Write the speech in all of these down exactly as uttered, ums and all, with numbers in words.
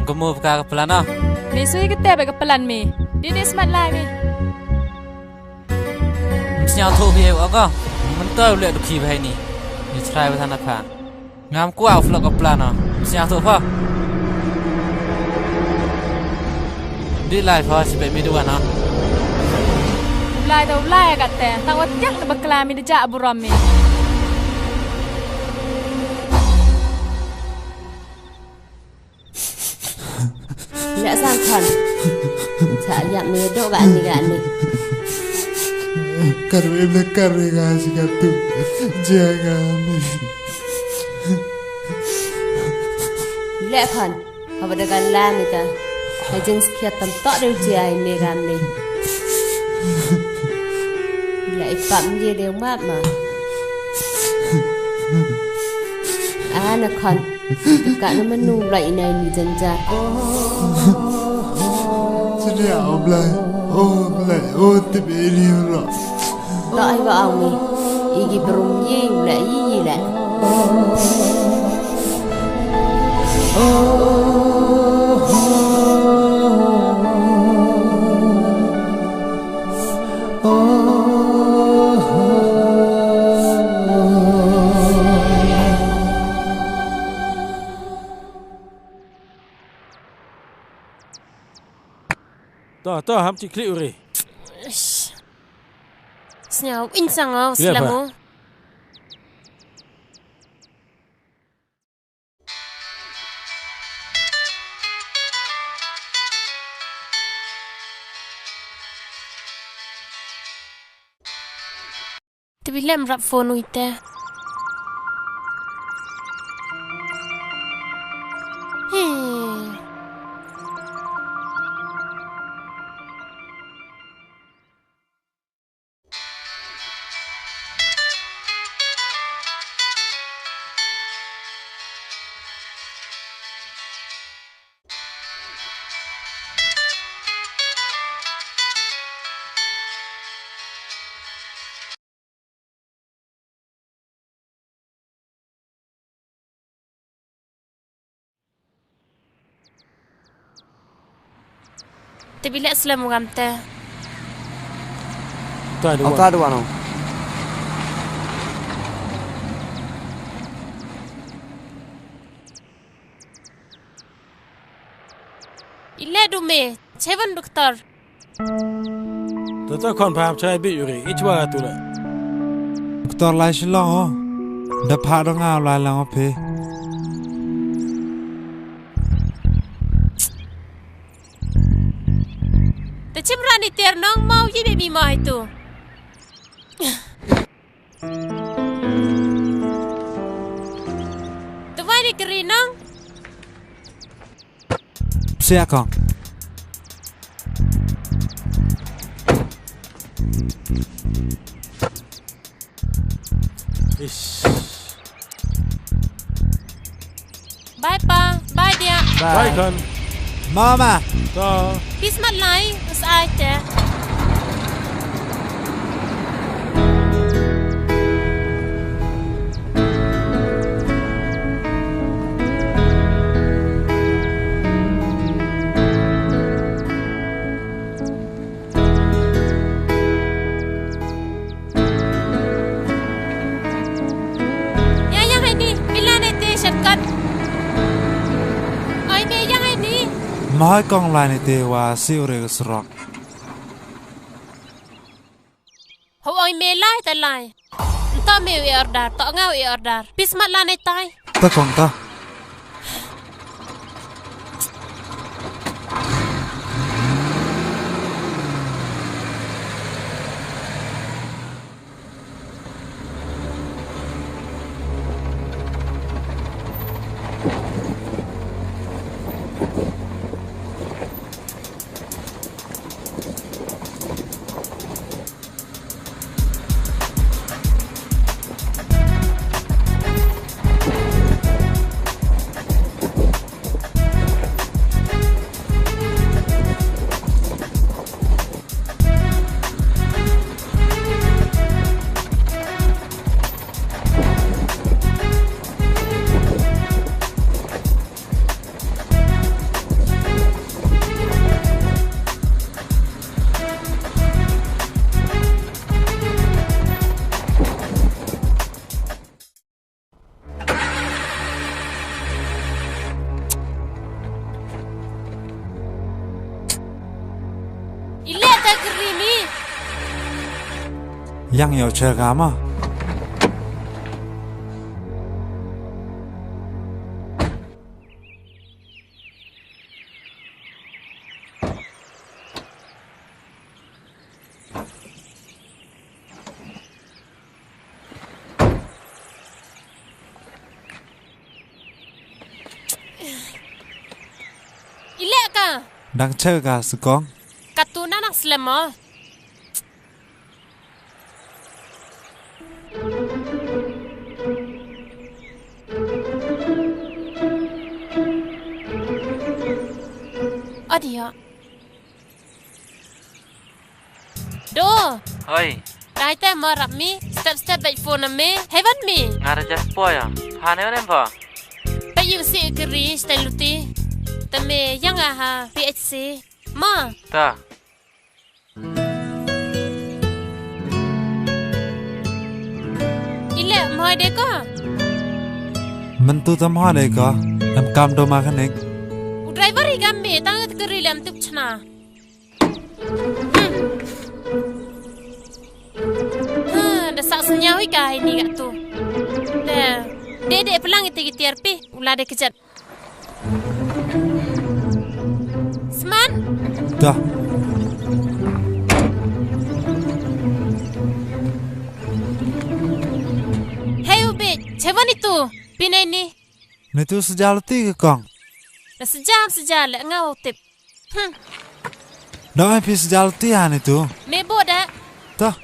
Ka mo baka ka plan ah. Me sui ka te ba ka plan me. Di ni smat lai me. Ym sngewthuh phi ïa u ka. Mynta u leh dukhi bha ïa ni. Ni trai ba than na pha. Ngam kwah u flop ka plan ah. Ym sngewthuh pha. Di lai pha shi peit mi duwan ah. Lai da u lai ka te. Tang wat yak da bakla mi da ja burom mi. Leh sang khon. Cha ïap me dok ga ni ga ni. Kar me le kar me ga si ka tu. Jia ga me. Leh khon. Haba da ga la ni ka. Ka jing skhiat tam tok de jia me ga me. Leh i pap me de map ma. Ana khon. Ka na menu lai nai ni janja. Sini ah, oh Blai. Oh Blai. Oh tip ini ro. To ai ba ang ni. Igi berum ye ula igi la. To, to, ham ci klik uri. Ish. Sñiaw, in sang o, Iya, Pak. Selamu. Te bilem rap phone uite. He. Te bilek slem u kam te. Uta duwan. Uta duwan o. Ile du me, chevan doktor. Doktor khon pham chai bi yuri, ichwa tu le. Doktor lai Shillong ho. Da pha da nga lai lang o phi. Te chim rani ter nong mau yi be mi mau itu. Te wai ni keri nong. Psiakong. Ish. Bye pa, bye dia. Bye. Bye khon. Mama. To. Phi smat lai, us ai te. Ïa, ïa, hai ni, phi la ne te shortcut. Oi, me ïa, hai ni. Mai kong lai ne te wa si u re surok. Ho oi me lai te lai. Nto me u order, to nga u order. Phi smat la ne tai. Ta kong ta. Ïa nga ïoh sha ka ma. I leh ka. Dang check ka sukong. Katu na nang slem mo. Adia. Do. Hoi. Dai te mo rap mi. Step step bad phone me. Heaven me. Nga raja spoya. Hane ren ba. Ba yu si kiri stai luti. Tame yang aha P H C. Ma. Ta. Ile mhoi de ko. Mentu tam hoi de ko. Em kam do ma khanik. U driver i gam me tang kiri lem tup chna. Hmm. Ha, da sak senyau ika ini gak tu. De, de, de pelang iti giti arpi. Ula de kejat. Sman. Dah. Hei ubit, chevan itu. Pinai ni. Nitu sejal ti ke kong. Sejam sejal le ngau tip. Hmm. Dong ai phi sejal ti ha nitu. Me bo da. Toh.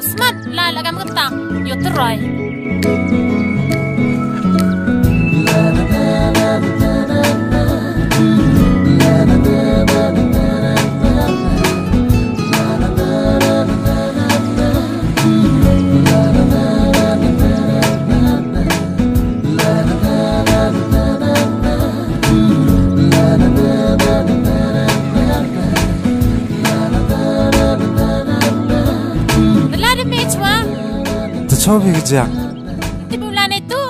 Smat la la kam kata. Yo terai. Te chobi ke jak. Te bula ne tu.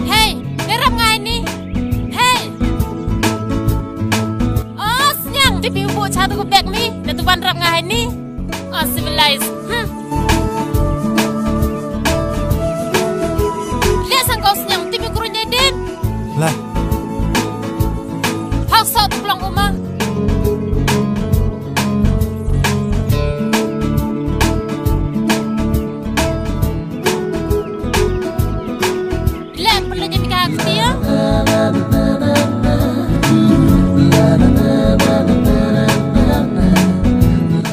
Hey, ne rap ngai ni. Hey. Oh, snyang, te bi ubo cha tu ko bek ni. Ne tu ban rap ngai ni. Uncivilized. Hmm. Lihat sang kau senyum, tip yang kurun nyai din. Lah. Hak sok tu pulang rumah. Lem perlu jadi kaki ya.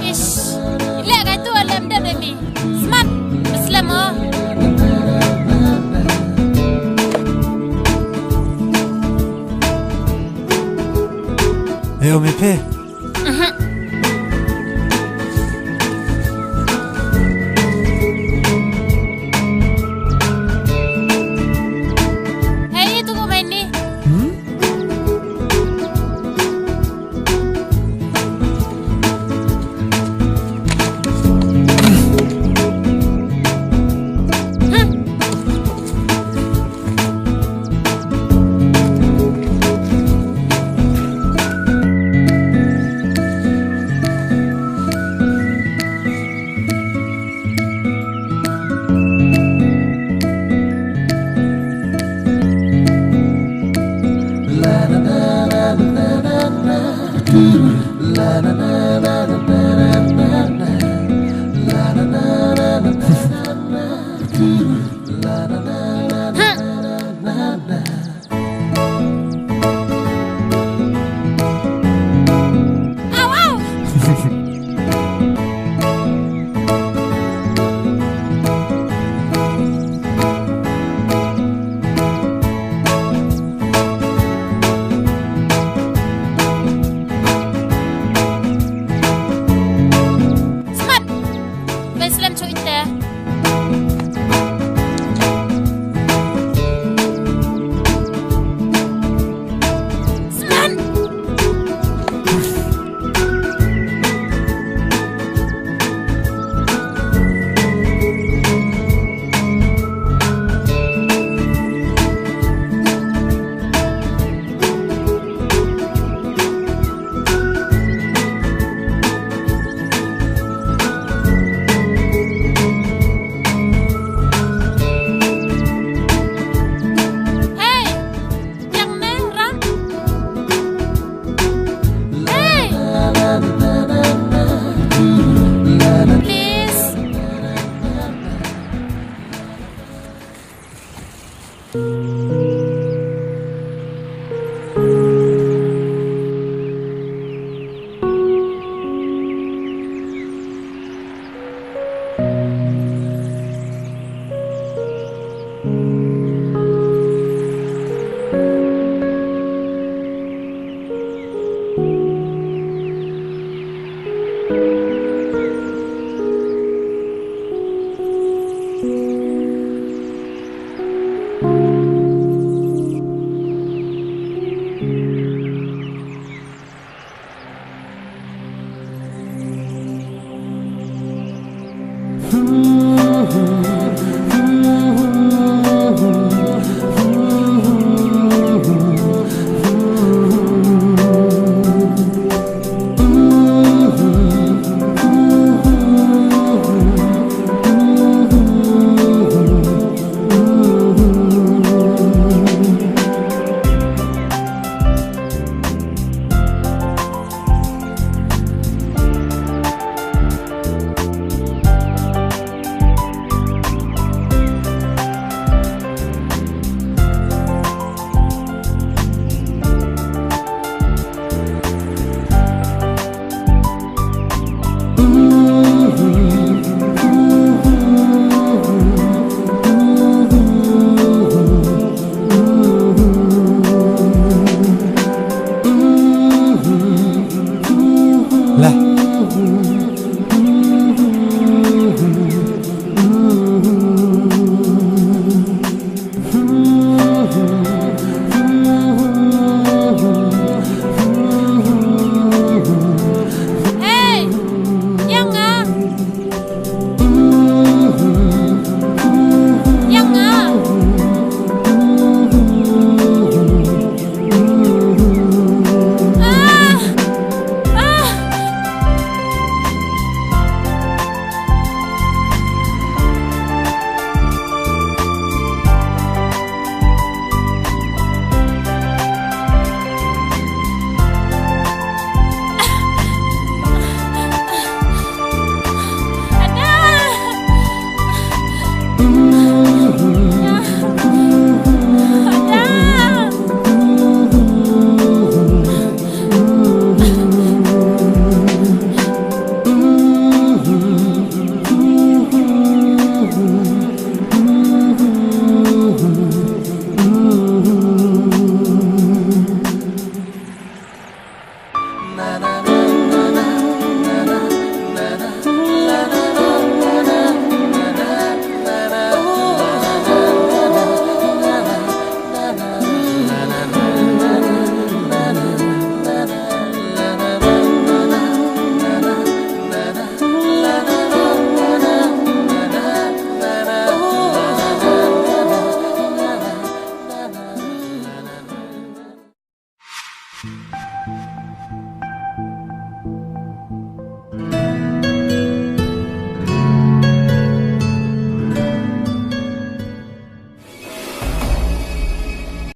Ish, lek kai tu lem dep demi. Smat, beslem oh. Ayo, mepe. Hey, tunggu main ni. Hmm?